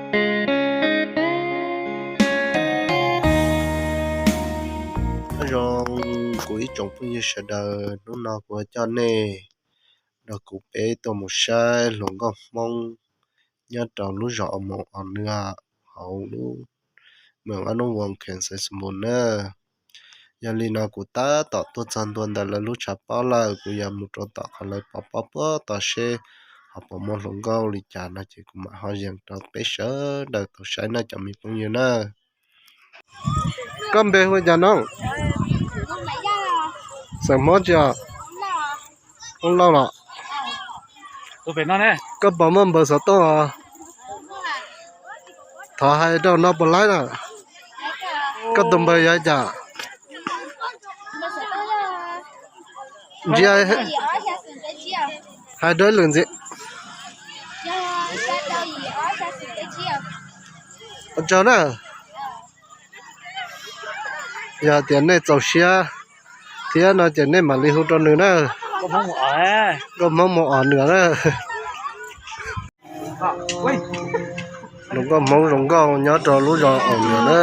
Nyob zoo kuv ib tsoom phooj ywg sawv daws, hnub no kuv coj nej nrog kuv peb tuaj mus saib hluas nkauj Hmoob nyob rau lub zos Os Moos Os Nws hauv lub moos Ab Nub Voos Khees Xaiv Xus Npus na. Yog li no kuv tab tom tuaj txog ntua ntawm lawv lub tshav pob lawm, kuv yuav mus rau tom qhov lawv pov pob puag tod seb ho puas muaj hluas nkauj li cas no ces kuv mam ho yees rau peb sawv daws tau saib na cov me phooj ywg na. Koj npe hu cas no? Xeem Hmoob tsi os? Hmoob Lauj los? Koj puas muaj npaws xov tooj os? Thov hais rau no puas laib na? Koj tus npaws yog cas? Ntsia, hais rau ib lwm ntxiv. Ua tsaug na. Yog tias nej txaus siab thiab no ces nej mam li hu rau nws na. Nkauj Hmoob Mus Os Nws na. Hluas nkauj Hmoob zoo nkauj nyob rau lub zos Os Nws na.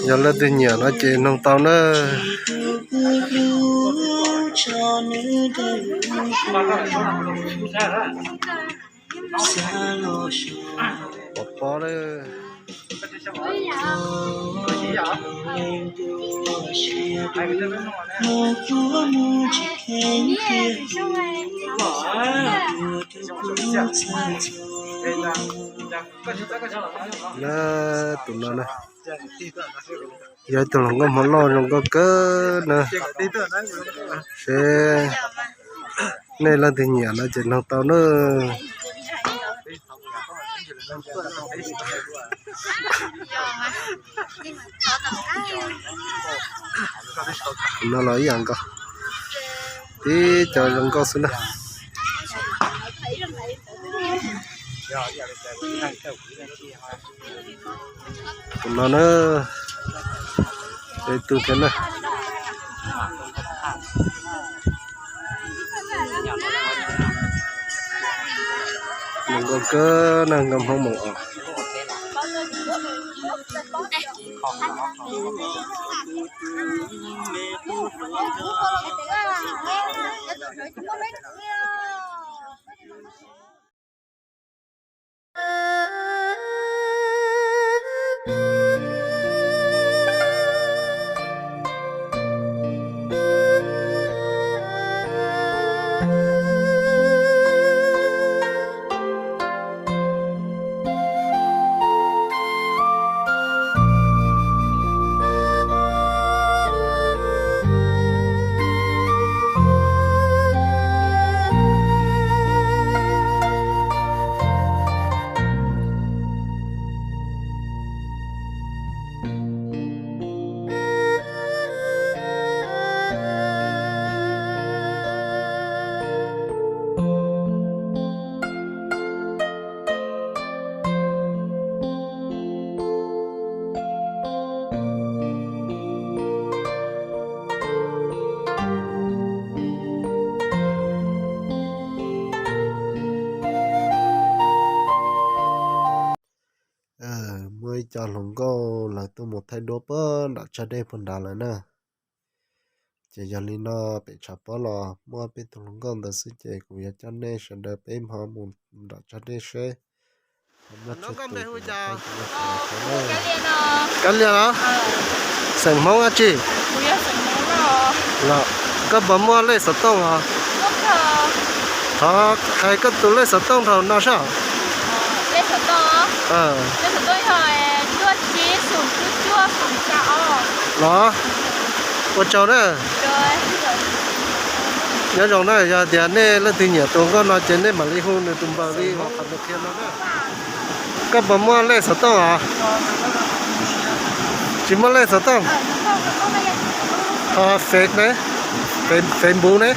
Yog leej twg nyiam no ces noog tau na. Pov pob na. Na, tus no na, yog ib tug hluas nkauj Hmoob Lauj zoo nkauj kawg na. Seb nej leej twg nyiam no ces noog tau na. Tus no los ib yam nkaus, tib co zoo nkauj xwb na. Tus no na, ib tug thiab na. Zoo nkauj kawg na, nkauj Hmoob Mus Os. Muaj ib co hluas nkauj lawv tuaj mus thaij duab puag nram tsag dej puag nrad lawm na. Ces yog li no pem tshav pob los muaj peb tug hluas nkauj ntawd xwb ces kuv yuav coj nej sawv daws peb hmo mus nram tsag dej seb. Kab Lias los? Xeem Hmoob dab tsi? Los koj puas muaj lej xov tooj os? Thov hais koj tus lej xov tooj rau no saib. Los, ua tsaug na. Nyob zoo na, yog tias nej leej twg nyiam tus nkauj no ces nej mam li hu nws tus npaws li qhov nws qhia no na. Koj puas muaj lej xov tooj os? Tsis muaj lej xov tooj. Ho Face ne? Face, Facebook ne?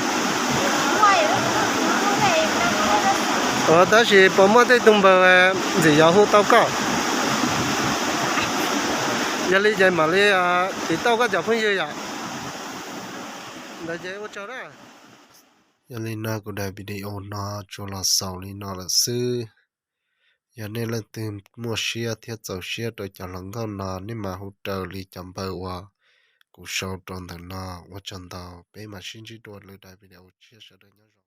Tab sis puas muaj tej tus npaws ntxim yuav hu tau koj? Yog li ces mam li tiv tauj koj cov phooj ywg yom. Ntawd ces ua tsaug na. Yog li no kuv daim video no tsuas los xaus li no lawm xwb. Yog nej leej twg muaj siab thiab txaus siab rau cov hluas nkauj no, nej mam hu raws li cov npawb uas kuv sau rau ntawm no. Ua tsaug ntau, peb mam sib ntsib dua lwm daim video tshiab, sawv daws nyob zoo.